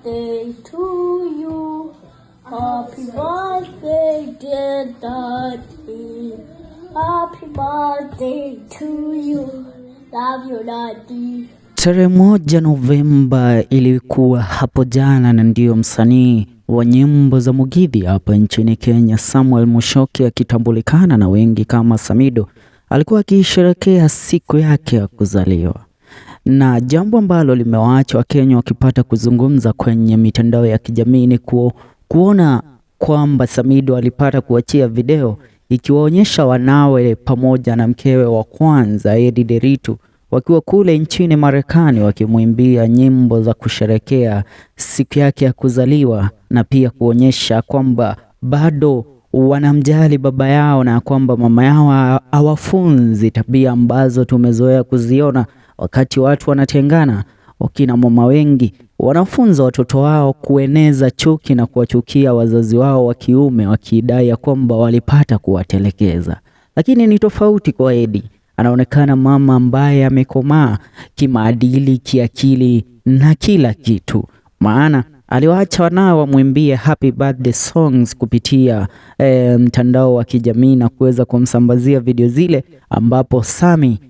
Birthday to you. Happy birthday, dear Daddy. Happy birthday to you. Love you, Daddy. Tarehe 1 Novemba ilikuwa hapo jana, na ndiyo msanii wa nyimbo za Mugithi hapa nchini Kenya Samuel Muchoki, akitambulikana na wengi kama Samidoh, alikuwa akisherehekea siku yake ya kuzaliwa, na jambo ambalo limewaacha Wakenya wakipata kuzungumza kwenye mitandao ya kijamii ni kuona kwamba Samidoh alipata kuachia video ikiwaonyesha wanawe pamoja na mkewe wa kwanza Edday Nderitu wakiwa kule nchini Marekani wakimwimbia nyimbo za kusherekea siku yake ya kuzaliwa, na pia kuonyesha kwamba bado wanamjali baba yao na kwamba mama yao hawafunzi tabia ambazo tumezoea kuziona wakati watu wanatengana. Wakina mama wengi wanafunza watoto wao kueneza chuki na kuwachukia wazazi wao wa kiume, wakidai ya kwamba walipata kuwatelekeza. Lakini ni tofauti kwa Edday. Anaonekana mama ambaye amekomaa kimaadili, kiakili na kila kitu, maana aliwaacha wanao wamwimbie happy birthday songs kupitia mtandao wa kijamii na kuweza kumsambazia video zile ambapo Sami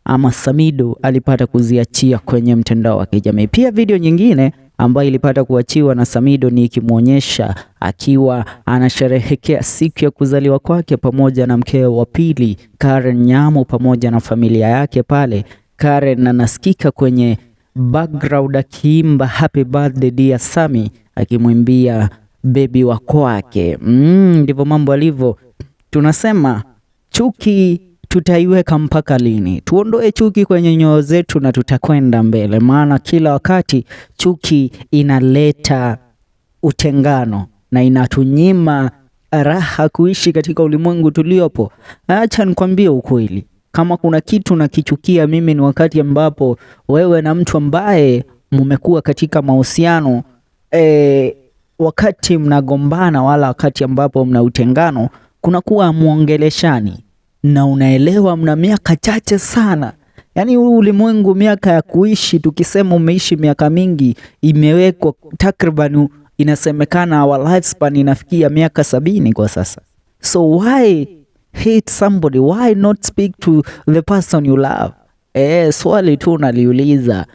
ama Samidoh alipata kuziachia kwenye mtandao wa kijamii. Pia video nyingine ambayo ilipata kuachiwa na Samidoh ni ikimwonyesha akiwa anasherehekea siku ya kuzaliwa kwake pamoja na mkewe wa pili Karen Nyamu pamoja na familia yake pale. Karen anasikika kwenye background akiimba "Happy birthday, dear Sami", akimwimbia bebi wa kwake. Ndivyo mambo alivyo. Tunasema chuki tutaiweka mpaka lini? Tuondoe chuki kwenye nyoyo zetu na tutakwenda mbele, maana kila wakati chuki inaleta utengano na inatunyima raha kuishi katika ulimwengu tuliopo. Acha nikwambie ukweli, kama kuna kitu nakichukia mimi ni wakati ambapo wewe na mtu ambaye mumekuwa katika mahusiano, wakati mnagombana wala wakati ambapo mna utengano, kunakuwa muongeleshani na unaelewa mna miaka chache sana. Yaani huu ulimwengu miaka ya kuishi, tukisema umeishi miaka mingi, imewekwa takriban, inasemekana our lifespan inafikia miaka 70 kwa sasa. So why hate somebody? Why not speak to the person you love? Swali tu naliuliza.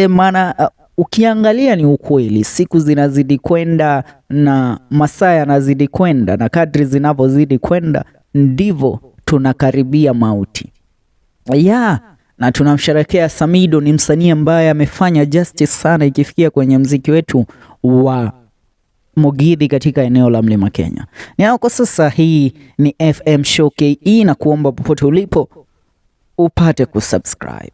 Maana ukiangalia ni ukweli, siku zinazidi kwenda na masaa yanazidi kwenda, na kadri zinavyozidi kwenda ndivyo tunakaribia mauti. Yeah, na tunamsherekea Samidoh. Ni msanii ambaye amefanya justice sana ikifikia kwenye mziki wetu wa Mugithi katika eneo la Mlima Kenya. Ni kwa sasa, hii ni FM Show KE, na kuomba popote ulipo upate kusubscribe.